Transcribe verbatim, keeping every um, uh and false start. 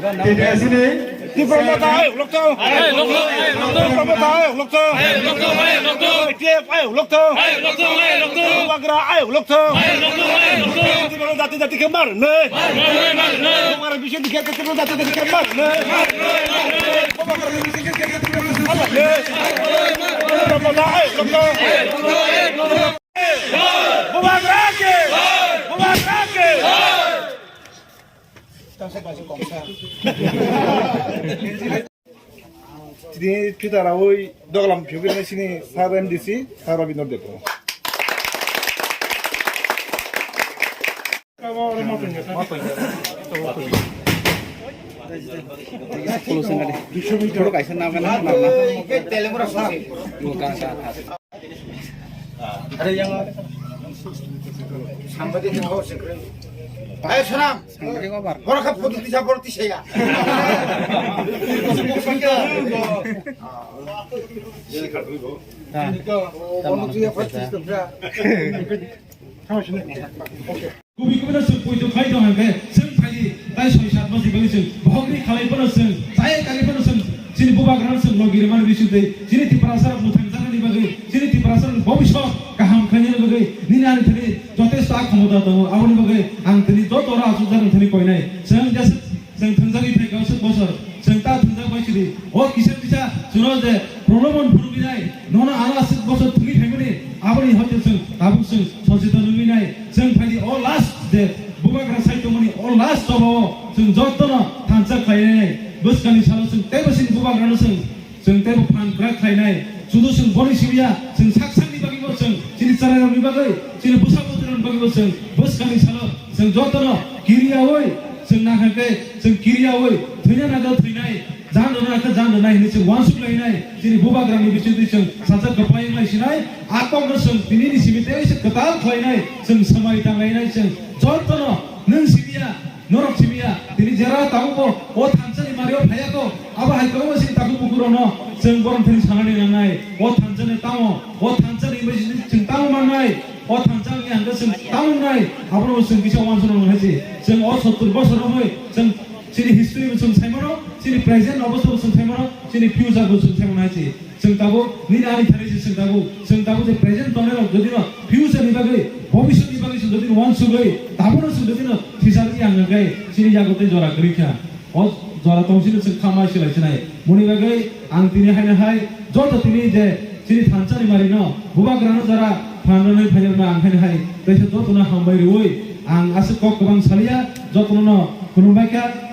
Tini asini Tipra Motha ayuk lokthung. Ayuk lokthung, ayuk lokthung. Tipra Motha ayuk lokthung. Ayuk lokthung, ayuk lokthung. T F ayuk lokthung. Ayuk lokthung, ayuk lokthung. Bubagra ayuk lokthung. Ayuk lokthung, ayuk lokthung. Tipra jati jati khe mar ne. Mar ne, mar ne. Bubagra bisi dikhe Tipra jati jati khe mar ne. Mar ne, mar ne. Bubagra bisi dikhe Tipra jati jati khe mar ne. Tipra Motha ayuk lokthung. Bubagra ke. Bubagra ke. Tini Twitter-o doglam phiyogwi sini Sir M D C, Sir Rabindra Debbarma. Are yang sampai di hau sekre. Ayo, Sonam. Sampai di kabar. Borok kha photo tisa, borok tisa ya. Nah, Kubi kubi no chwng poito khai tong hwnkhe chwng phaidi tai soi sat bosni bagwi chwng bohokni khalai phano chwng chaya kali phano chwng chini bubagrano chwng logi rwmani bisingtwi chini Tiprasarok mwthangjaknani bagwi chini Tiprasarokni bobiswt kaham khlainani bagwi nini ani thani jotesto a khomota tongo. Aboni bagwi ang tini joto oro achukjak wng thani koinai chwng jeswk Chwng thwngjagwi thai kausuk bosor, chwng ta thwngjak bai sidi. O kisa kisa chwngno je problem on phunugwi nai, nono ano aswk bosor thwngwi phaimani, aboni hoite chwng tabuk chwng socheton wngwi nai. Chwng phaidi o last je bubagra sai tongmani o last jobao chwng jotono thansa khlainai. Bwskangni salo chwng teibo chini bubagrano chwng Chwng teibo phan kwrak khlainai. Sudu chwng boni simi ya, chwng sak sakni bagwibo chwng, chini chwrairokni bagwi, chini bwsa bwtwirokni bagwibo chwng, bwskangni salo chwng jotono kiriyaui, chwng nakhai khe chwng kiriyaui, thwina nangkhe thwinai, jan rwna khe jan rwnai hinwi chwng uansuk lainai, chini bubagrani bisingtwi chwng sajak kwplai wnglai sinai, a kokno chwng tinini simi tei se kwtal khlainai, chwng swmai tanglainai chwng jotono nwng simi ya, Norok simi ya, tini jera tabukbo o thansani mario phaiya kho, abo hai kwbangma sini takhuk bukurokno chwng borom thani sanani nangnai. O thansani tamo, o thansani bai sini chwng tamo mannai, o thansani hwnkhe chwng tamo wngnai, abono chwng kisa uansukna nang hai se. Chwng o sottor bosor romwi chwng chini history bo chwng saimano, chini present obostha bo chwng saimano, chini future bo chwng saimano hai se. Chwng tabuk nini ani thani se chwng tabuk, chwng tabuk je present tongnai rok jodi no future ni bagwi, bhobishyot ni bagwi chwng jodi no uansugwi, tabuk no chwng jodi no thisa rwya hwnkhe chini yago tei jora kwrwi kha. O jora tong sini chwng kha mai silai sinai. Moni bagwi ang tini haino hai joto tini je chini thansa ni mari no bubagra no jora phan rwnai phainai no ang haino hai teisa joto no hambai rwui ang aswk kok kwbang saliya, joto no khulumbai kha.